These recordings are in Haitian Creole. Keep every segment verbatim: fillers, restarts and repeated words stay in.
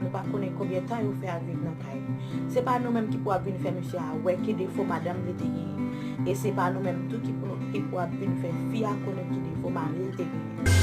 Nou pa konnen konbyen tan yo fè ap viv nan kay. Se pa nou menm ki pou ap vin fè misye a wè ki defo madanm li te genyen. E se pa nou menm tou ki pou, ki pou ap vin fè fi a konnen ki defo mari l te genyen.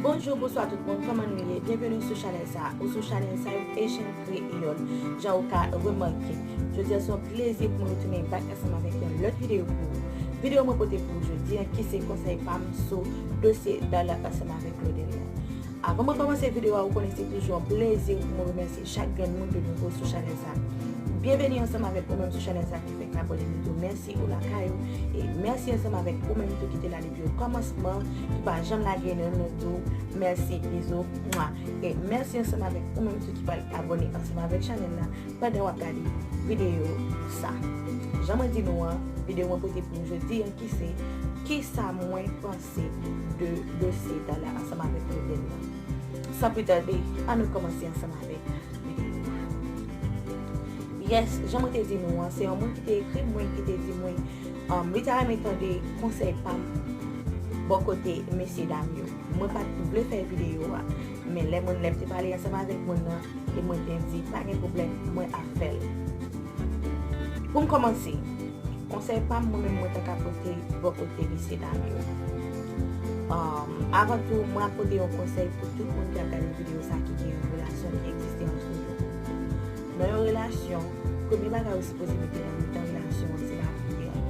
Bonjou, bonswa tout moun, kòman nou ye? Byenveni sou chanèl sa, ou sou chanèl sa yo, Asian Kreyòl. Jan ou ka remake, jodi a se yon plezi pou mwen retounen back ansanm avèk yon lòt videyo pou ou. Videyo mwen pote pou ou jodi a, ki se konsèy pa m sou dosye Darla ansanm avèk Claudel la. Avan mwen kòmanse videyo a, ou konnen se toujou yon plezi pou mwen remèsye chak grenn moun de nouvo sou chanèl sa. Byenveni ansanm avèk ou menm sou chanèl sa ki fèk abòne nou tou. Mèsi ou lakay ou. E mèsi ansanm avèk ou menm tou ki te la depi o kòmansman, ki pa janm lage nou, nou di w mèsi, bizou, mwa. E mèsi ansanm avèk ou menm tou ki pral abòne ansanm avèk chanèl la pandan w ap gade videyo sa. Jan mwen di nou an, videyo mwen pote pou nou jodi an ki se kisa mwen panse de dosye Darla ansanm avèk Claudel la. San pli tande, ann nou kòmanse ansanm avèk videyo a. Yes, jan mwen te di nou an, se yon moun ki te ekri mwen, ki te di mwen, um, li ta renmen tande konsèy pa m bò kote mesye dam yo. Mwen pa t vle fè videyo a, men lè mwen, lè m te pale ansanm avèk moun nan, e mwen te di, pa gen pwoblèm, mwen ap fè l. Pou m kòmanse, konsèy pa m, mwen menm, mwen ta ka pote bò kote mesye dam yo. Um, avan tou, mwen ap pote yon konsèy pou tout moun ki ap gade videyo sa ki gen yon relasyon ki egziste antre yo. Nan yon relasyon, premye bagay ou sipoze mete nan mitan relasyon an, se lapriyè.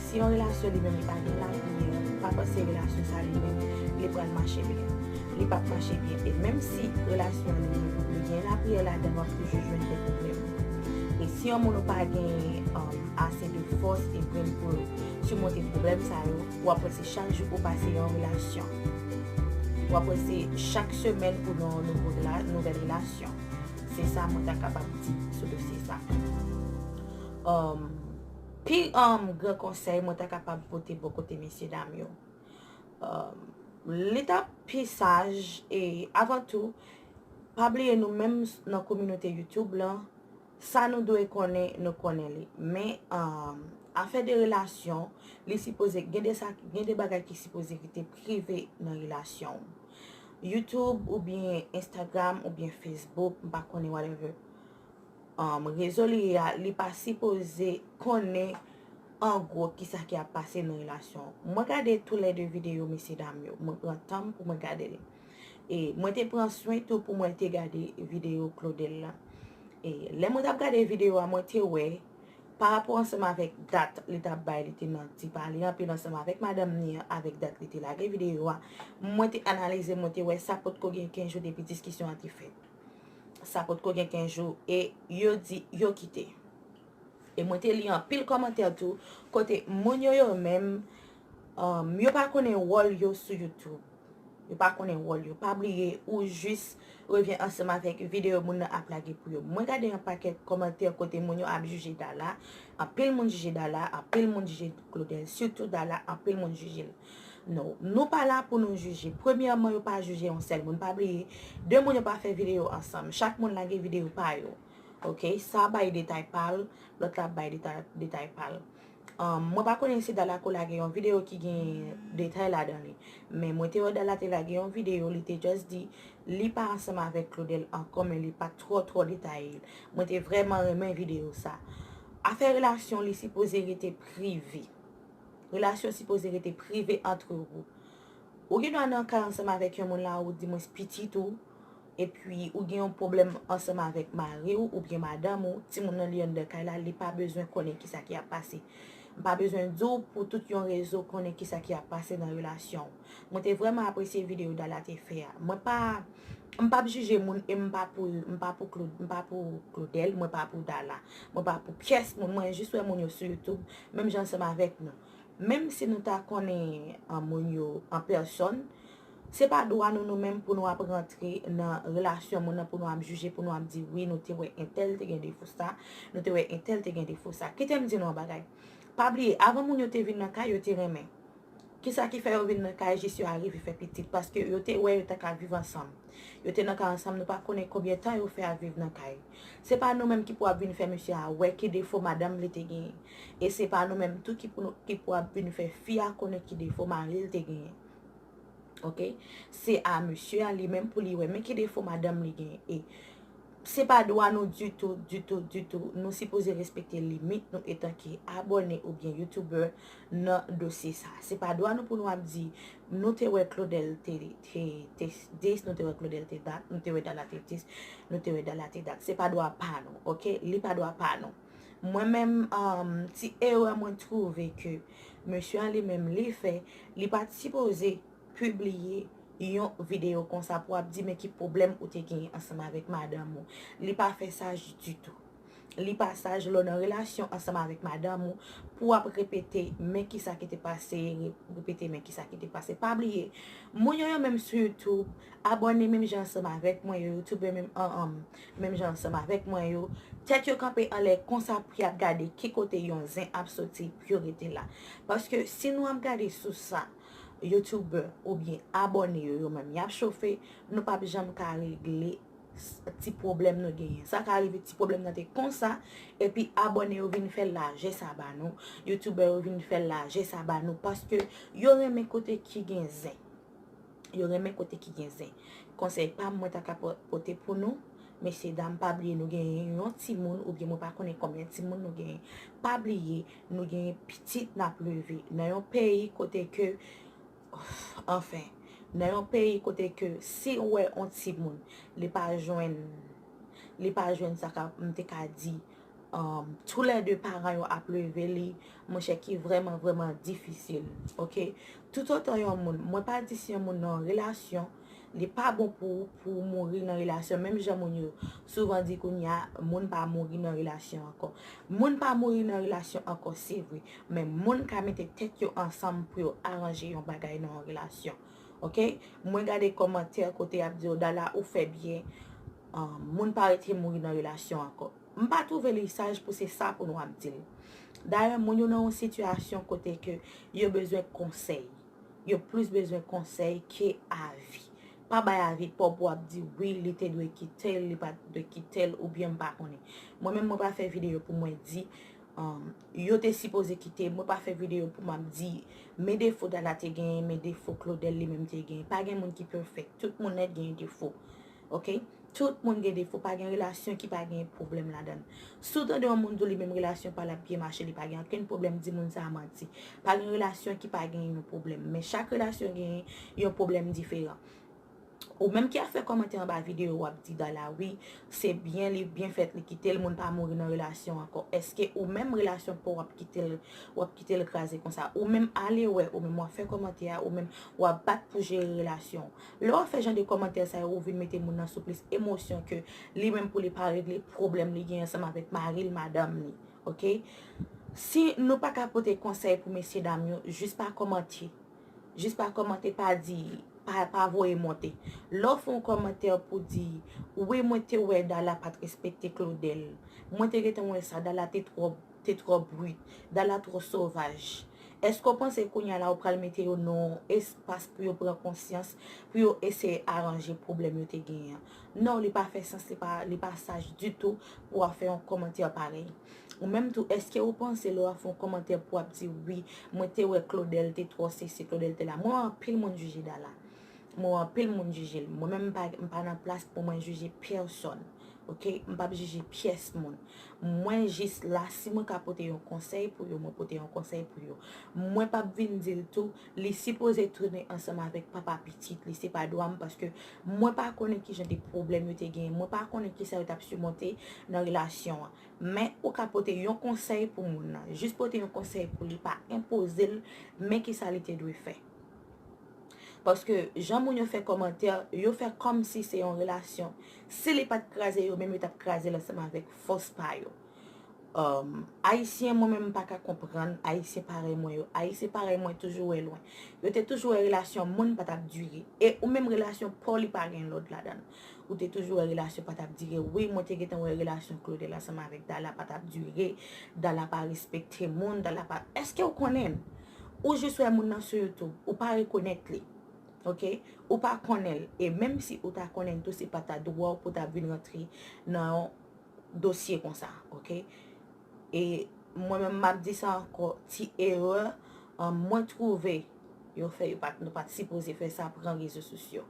Si yon relasyon li menm li pa gen lapriyè, pa panse relasyon sa li menm li pral mache byen. Li p ap mache byen. E menm si relasyon an li menm li gen lapriyè ladan, w ap toujou jwenn de pwoblèm. E si yon moun ou pa gen, um, ase de fòs e grenn pou simonte pwoblèm sa yo, w ap wè se chak jou ou pase yon relasyon. W ap wè se chak semèn ou nan yon nouvo rela-, nouvèl relasyon. Se sa mwen ta kapab di sou dosye sa. Um, pi, um, gran konsèy mwen ta kapab pote bò kote mesye dam yo. Um, li t ap pi saj e avan tou, pa bliye nou menm s-, nan kominote YouTube lan, sa nou dwe konnen, nou konnen li. Men, um, afè de relasyon, li sipoze, gen de sa, gen de bagay ki sipoze rete prive nan relasyon w. YouTube oubyen Instagram oubyen Facebook, m pa konnen, whatever. Um, rezo li ye a, li pa sipoze konnen an gwo kisa ki ap pase nan relasyon an. Mwen gade toulède videyo mesye dam yo, mwen pran tan m pou mwen gade li. E mwen te pran swen tou pou mwen te gade videyo Claudel la. E lè mwen t ap gade videyo a, mwen te wè, pa rapò ansanm avèk dat li t ap bay, li te nan ti pale anpil ansanm avèk madanm ni an, avèk dat li te lage videyo a. Mwen te analize, mwen te wè sa potko gen kenz jou depi diskisyon an te fèt. Sa potko gen kenz jou e yo di yo kite. E mwen te li anpil kòmantè tou, kote moun yo, yo menm, um, yo pa konnen wòl yo sou YouTube. Yo pa konnen wòl yo. Pa bliye, ou jis revyen ansanm avèk videyo moun nan ap lage pou yo. Mwen gade yon pakèt kòmantè kote moun yo ap jije Darla. Anpil moun jije Darla, anpil moun jije Claudel, sitou Darla, anpil moun jije l. Non, nou pa la pou nou jije. Premyèman, yo pa jije yon sèl moun. Pa bliye, de moun yo pa fè videyo ansanm. Chak moun lage videyo pa yo. Ok, sa bay detay pa l, lòt la bay detay, detay pa l. Um, mwen pa konnen si Darla ko lage yon videyo ki gen detay ladan li. Men mwen te wè Darla te lage yon videyo, li te just di li pa ansanm avèk Claudel ankò, men li pa twò, twò detaye. Mwen te vrèman renmen videyo sa. Afè relasyon, li sipoze rete prive. Relasyon sipoze rete prive antre ou. Ou gen dwa nan kay ansanm avèk yon moun la, ou di mwens pitit ou, epi ou gen yon pwoblèm ansanm avèk mari w oubyen madanm ou, timoun nan li anndan kay la, li pa bezwen konnen kisa ki ap pase. M pa bezwen di w pou tout yon rezo konnen kisa ki ap pase nan relasyon w. Mwen te vrèman apresye videyo Darla te fè a. Mwen pa, m p ap jije moun e m pa pou, m pa pou Claude, m pa pou Claudel, mwen pa pou Darla. Mwen pa pou pyès moun, mwen jis wè moun yo sou YouTube, menm jan ansanm avèk nou. Menm si nou ta konnen, an, moun yo an pèsòn, se pa dwa nou, nou menm, pou nou ap rantre nan relasyon moun nan, pou nou ap jije, pou nou ap di, wi, nou te wè entèl te gen defo sa, nou te wè entèl te gen defo sa. Kite m di nou yon bagay. Pa bliye, avan moun yo te vin nan kay, yo te renmen. Kisa ki fè yo vin nan kay jis yo arive fè pitit? Paske yo te wè yo ta ka viv ansanm. Yo te nan kay ansanm, nou pa konnen konbyen tan yo fè ap viv nan kay. Se pa nou menm ki pou ap vin fè misye a wè ki defo madanm li te genyen. E se pa nou menm tou ki pou, nou, ki pou ap vin fè fi a konnen ki defo mari l te genyen. Oke? Se a mesye a li menm pou li wè men ki defo madanm li genyen. E se pa dwa nou ditou, ditou, ditou. Nou sipoze respekte limit nou etanke abòne oubyen youtubè nan dosye sa. Se pa dwa nou pou nou ap di, nou te wè Claudel te, te, te dis, nou te wè Claudel te dat, nou te wè Dala te dis, nou te wè Dala te dat. Se pa dwa pa nou, oke? Li pa dwa pa nou. Mwen menm, um, ti erè mwen twouve ke mesye a li menm li fè, li pa t sipoze pibliye yon videyo konsa pou ap di men ki pwoblèm ou te genyen ansanm avèk madanm ou. Li pa fè saj ditou. Li pa saj lè w nan relasyon ansanm avèk madanm ou pou w ap repete men kisa ki te pase, re- repete men kisa ki te pase. Pa bliye, moun yo yo menm sou YouTube, abòne menm jan ansanm avèk mwen yo, youtubè menm, an, an, menm jan ansanm avèk mwen yo, tèt yo kanpe anlè konsa pou y ap gade ki kote yon zen ap soti pou yo rete la. Paske si nou ap gade sou sa, youtubè oubyen abòne yo, yo menm y ap chofe, nou p ap janm ka regle s- ti pwoblèm nou genyen. Sa ka rive ti pwoblèm nan te konsa, epi abòne yo vin fè lajè sa ba nou, youtubè yo vin fè lajè sa ba nou, paske yo renmen kote ki gen zen. Yo renmen kote ki gen zen. Konsèy pa m mwen ta ka po- pote pou nou, mesye dam, pa bliye nou genyen yon timoun, oubyen mwen pa konnen konbyen timoun nou genyen. Pa bliye, nou genyen pitit n ap leve nan yon peyi kote ke, anfen, nan yon peyi kote ke si w wè yon timoun, li pa jwenn, li pa jwenn sa ka, m te ka di, um, toulède paran yo ap leve li, monchè, ki vrèman, vrèman difisil, oke? Toutotan yon moun, mwen pa di si yon moun nan yon relasyon, li pa bon pou ou pou w mouri nan relasyon, menm jan moun yo souvan di kounye a, moun pa mouri nan relasyon ankò. Moun pa mouri nan relasyon ankò, se vre, men moun ka mete tèt yo ansanm pou yo aranje yon bagay nan yon relasyon, oke? Mwen gade kòmantè kote y ap di w, Dala, ou fè byen, um, moun pa rete mouri nan relasyon ankò. M pa twouve li saj pou se sa pou nou ap di l. Dayè, moun yo nan yon sitiyasyon kote ke yo bezwen konsèy. Yo plis bezwen konsèy ke avi. Pa bay avi pa w pou w ap di, wi, li te dwe kite l, li pa t dwe kite l, oubyen m pa konnen. Mwen menm, mwen pa fè videyo pou mwen di, um, yo te sipoze kite, mwen pa fè videyo pou m ap di, men defo Dala te genyen, men defo Claudel li menm te genyen. Pa gen moun ki pèfèk. Tout moun nèt genyen defo. Oke? Tout moun gen defo, pa gen relasyon ki pa gen pwoblèm ladan l. Si w tande yon moun di w li menm relasyon pa l ap byen mache, li pa gen okenn pwoblèm, di moun sa a manti. Pa gen relasyon ki pa gen yon pwoblèm, men chak relasyon gen yon pwoblèm diferan. Ou menm ki ap fè kòmantè anba videyo, w ap di Dala, wi, se byen, li byen fèt, li kite l, moun pa mouri nan relasyon ankò. Èske ou menm relasyon pa w ap kite l, w ap kite l kraze konsa? Ou menm ale wè, ou menm w ap fè kòmantè a, ou menm w ap bat pou jere relasyon w. Lè w ap fè jan de kòmantè sa yo, ou vin mete moun nan sou plis emosyon ke li menm pou li pa regle pwoblèm li gen ansanm avèk mari l, madanm li. Oke? Si nou pa ka pote konsèy pou mesye dam yo, jis pa kòmante. Jis pa kòmante, pa di, pa, pa voye monte. Lè w fè yon kòmantè pou di, wi, mwen te wè Dala pa t respekte Claudel. Mwen te gentan wè sa, Dala te twò, te twò brit. Dala twò sovaj. Èske w panse kounye a la ou pral mete yo nan yon espas pou yo pran konsyans, pou yo eseye aranje pwoblèm yo te genyen an? Non, li pa fè sans, li pa, li pa saj ditou pou w ap fè yon kòmantè parèy. Ou menm tou, èske ou panse lè w ap fè yon kòmantè pou w ap di, wi, mwen te wè Claudel te twò sesi, Claudel te la. Mwen wè anpil moun jije Dala. Mwen wè anpil moun jije l. Mwen menm, m pa, m pa nan plas pou mwen jije pèsonn. Oke? M p ap jije pyès moun. Mwen jis la, si mwen ka pote yon konsèy pou yo, mwen pote yon konsèy pou yo. Mwen p ap vin di l tou, li sipoze tounen ansanm avèk papa pitit li, se pa dwa m, paske mwen pa konnen ki jan de pwoblèm yo te genyen, mwen pa konnen kisa yo t ap simonte nan relasyon an. Men ou ka pote yon konsèy pou moun nan. Jis pote yon konsèy pou li, pa enpoze l men kisa li te dwe fè. Paske jan moun yo fè kòmantè, yo fè kòmsi se yon relasyon. Si li pa t kraze yo menm, yo t ap kraze l ansanm avèk fòs pa yo. Um, Ayisyen, mwen menm, m pa ka konprann Ayisyen parèy mwen yo. Ayisyen parèy mwen toujou wè lwen. Yo te toujou wè relasyon moun pa t ap dire. E ou menm, relasyon pa w li pa gen lòd ladan l. Ou te toujou wè relasyon pa t ap dire. Wi, mwen te gentan wè relasyon Claudel ansanm avèk Dala pa t ap dire. Dala pa respekte moun, Dala pa, èske w konnen? Ou jis wè moun nan sou YouTube, ou pa rekonèt li. Oke? Ou pa konnen l. E menm si ou ta konnen l tou, se pa ta dwa w pou ta vin rantre nan yon dosye konsa. Oke? E mwen menm, m ap di sa ankò, ti erè, um, mwen twouve yo fè, yo pa t, nou pa t sipoze fè sa, pran rezo sosyo.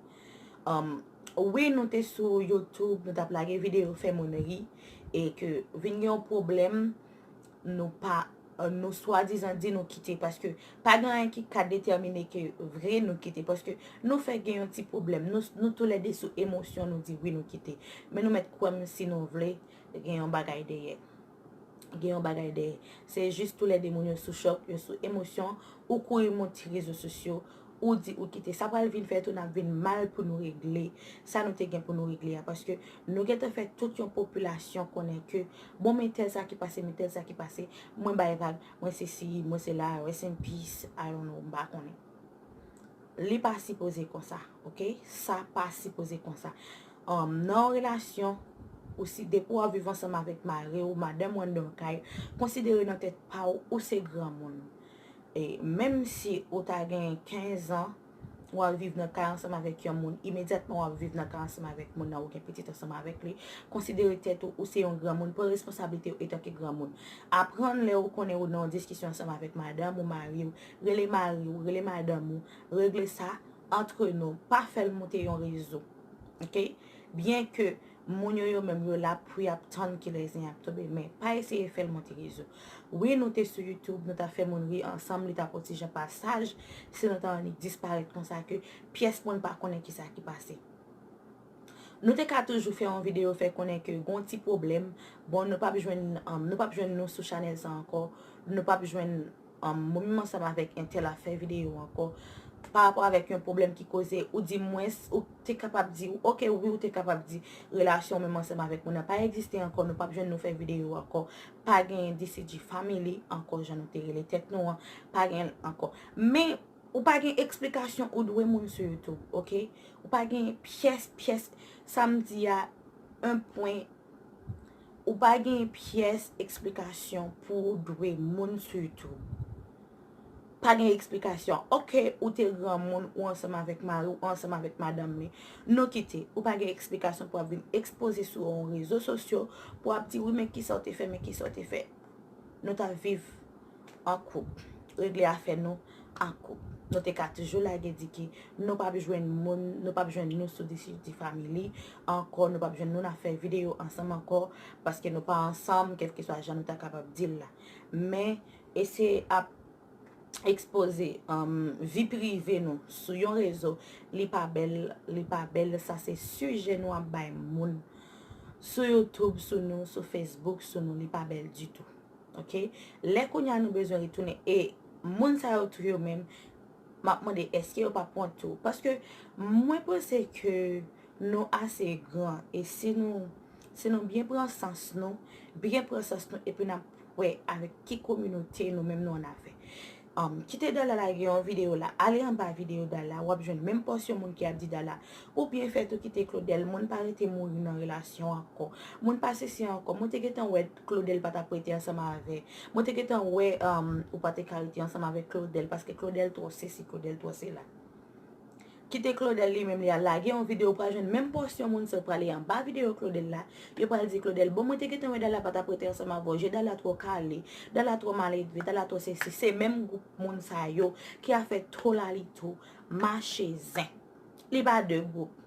Um, wi, nou te sou YouTube, nou t ap lage videyo, fè moun ri, e ke vin gen yon pwoblèm, nou pa, uh, nou swadizan di nou kite, paske pa gen anyen ki ka detèmine ke vre nou kite, paske nou fè gen yon ti pwoblèm, nou, nou toulède sou emosyon, nou di wi, nou kite. Men nou mèt kwè m si nou vle, gen yon bagay dèyè. Gen yon bagay dèyè. Se jis toulède moun yo sou chòk, yo sou emosyon, ou kouri monte rezo sosyo, ou di ou kite. Sa pral vin fè tou n ap vin mal pou nou regle sa nou te gen pou nou regle a. Paske nou gentan fè tout yon popilasyon konnen ke, bon, men tèl sa ki pase, men tèl sa ki pase, mwen bay vag, mwen sesi, mwen sela, rest in peace, I don't know, m pa konnen. Li pa sipoze konsa, oke? Sa pa sipoze konsa. Um, nan yon relasyon, ou si depi w ap viv ansanm avèk mari w, madanm ou anndan yon kay, konsidere nan tèt pa w, ou se granmoun. E menm si ou ta gen kenz an, w ap viv nan kay ansanm avèk yon moun, imedyatman w ap viv nan kay ansanm avèk moun nan, ou gen pitit ansanm avèk li, konsidere tèt ou, ou se yon granmoun, pran responsablite w etanke granmoun. Aprann lè ou konnen ou nan yon diskisyon ansanm avèk madanm ou mari w, rele mari w, rele madanm ou, regle sa antre nou, pa fè l monte yon rezo. Oke? Byen ke moun yo, yo menm, yo la pou y ap tann kilè zen ap tonbe, men pa eseye fè l monte rezo. Wi, nou te sou YouTube, nou t ap fè moun ri ansanm, li t ap yon ti jan pasaj, si nou ta annik disparèt konsa ke pyès moun pa konnen kisa ki pase. Nou te ka toujou fè yon videyo, fè konnen ke gon ti pwoblèm, bon, nou p ap jwenn, um, nou p ap jwenn nou sou chanèl sa ankò, nou p ap jwenn, um, mwen menm ansanm avèk entèl ap fè videyo ankò, pa rapò avèk yon pwoblèm ki koze, ou di mwens, ou te kapab di, oke, wi, ou te kapab di, relasyon menm ansanm avèk moun nan pa egziste ankò, nou p ap jwenn nou fè videyo ankò, pa gen D C G Family ankò, jan nou te rele tèt nou an, pa gen l ankò. Men, ou pa gen eksplikasyon ou dwe moun sou YouTube, oke? Ou pa gen pyès, pyès, sa m di a, un point, ou pa gen pyès eksplikasyon pou ou dwe moun sou YouTube. Pa gen eksplikasyon. Oke, ou te granmoun, ou ansanm avèk mari w, ou ansanm avèk madanm li. Nou kite. Ou pa gen eksplikasyon pou ap vin ekspoze sou yon rezo sosyo, pou ap di, wi, men kisa w te fè, men kisa w te fè. Nou t ap viv an koup, regle afè nou an koup. Nou te ka toujou lage di ke nou p ap jwenn moun, nou p ap jwenn nou sou D C G Family ankò, nou p ap jwenn nou n ap fè videyo ansanm ankò, paske nou pa ansanm, kèlkeswa jan nou ta kapab di l la. Men, eseye ap ekspoze, um, vi prive nou sou yon rezo, li pa bèl, li pa bèl, sa se sijè nou ap bay moun sou YouTube, sou nou, sou Facebook, sou nou, li pa bèl ditou. Oke? Lè kounye a nou bezwen retounen, e moun sa yo tou yo menm, m ap mande èske yo p ap wont tou. Paske mwen panse ke nou ase gran, e si nou, si nou byen pran sans nou, byen pran sans nou, epi n ap wè avèk ki kominote nou menm nou annafè. Um, kite Dala lage yon videyo la, ale anba videyo Dala, w ap jwenn menm pòsyon moun ki ap di Dala, ou byen fèt ou kite Claudel, moun pa rete mouri nan relasyon ankò, moun pa sesi ankò, mwen te gentan wè Claudel pa t ap rete ansanm avè, mwen te gentan wè, um, ou pa te ka rete ansanm avèk Claudel, paske Claudel twò sesi, Claudel twò sela. Kite Claudel li menm li al lage yon videyo, ou pral jwenn menm pòsyon moun sa yo prale anba videyo Claudel la, yo pral di Claudel, bon, mwen te gentan wè Dala pa t ap rete ansanm avè w, je Dala twò kale, Dala twò maledve, Dala twò sesi, se menm gwoup moun sa yo ki ap fè tolalito mache zen. Li pa de gwoup.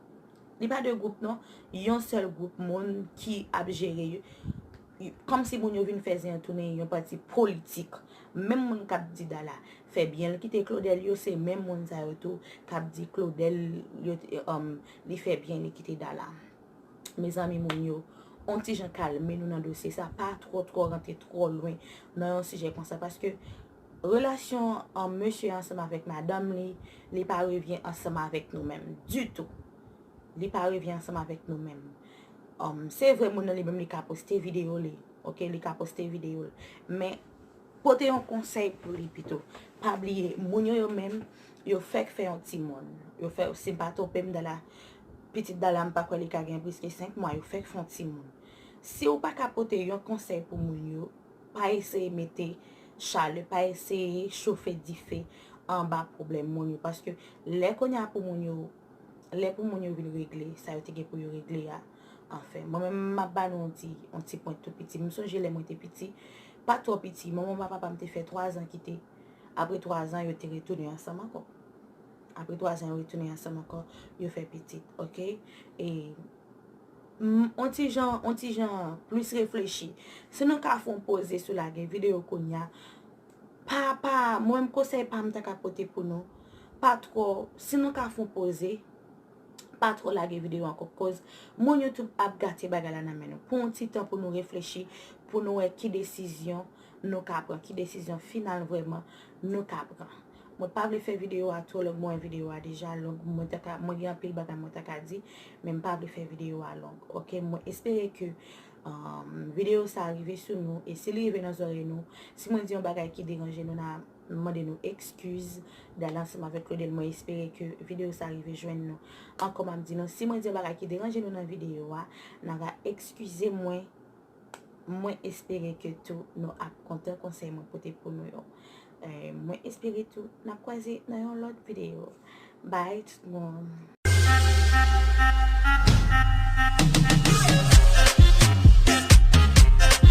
Li pa de gwoup non, yon sèl gwoup moun ki ap jere yo. Kòmsi moun yo vin fè zen an tounen yon pati politik. Menm moun k ap di Dala fè byen l kite Claudel yo, se menm moun sa yo tou k ap di Claudel yo, um, li fè byen li kite Dala. Mezanmi, moun yo, on ti jan kalme nou nan dosye sa, pa twò twò rantre twò lwen nan yon sijè konsa, paske relasyon an mesye ansanm avèk madanm li, li pa revyen ansanm avèk nou menm ditou. Li pa revyen ansanm avèk nou menm. Um, se vre, moun nan li menm li ka poste videyo li, oke, li ka poste videyo l. Men pote yon konsèy pou li pito. Pa bliye, moun yo, yo menm, yo fèk fè yon timoun. Yo fè, si m pa twonpe m, Dala, pitit Dala, m pa kwè li ka gen plis ke senk mwa, yo fèk fè yon timoun. Si w pa ka pote yon konsèy pou moun yo, pa eseye mete chalè, pa eseye chofe dife anba pwoblèm moun yo, paske lè kounye a pou moun yo, lè pou moun yo vin regle sa yo te gen pou yo regle a, anfen, mwen menm m ap ba nou yon ti, yon ti pwent tou piti. M sonje lè mwen te piti, pa twò piti, manman m ak papa m te fè twa zan kite, apre twa zan yo te retounen ansanm ankò. Apre twa zan yo retounen ansanm ankò, yo fè pitit, oke? E m, on ti jan, on ti jan plis reflechi. Si nou ka fè yon poze sou lage videyo kounye a, pa, pa, mwen menm konsèy pa m ta ka pote pou nou. Pa twò, si nou ka fè yon poze, pa twò lage videyo ankò, koz moun YouTube ap gate bagay la nan men nou. Pran yon ti tan pou nou reflechi, pou nou wè ki desizyon nou ka pran, ki desizyon final vrèman nou ka pran. Mwen pa vle fè videyo a twò long, mwen wè videyo a deja long, mwen ta ka, mwen gen anpil bagay mwen ta ka di, men m pa vle fè videyo a long, oke? Mwen espere ke, um, videyo sa a rive sou nou, e si li rive nan zòrèy nou, si mwen di yon bagay ki deranje nou, n a mande nou ekskiz. Dale ansanm avèk Claudel, mwen espere ke videyo sa a rive jwenn nou. Ankò m ap di nou, si mwen di yon bagay ki deranje nou nan videyo a, n a va ekskize mwen. Mwen espere ke tou nou ap kontan konsèy mwen pote pou nou yo. Eh, mwen espere tou n ap kwaze nan yon lòt videyo. Bye tout moun.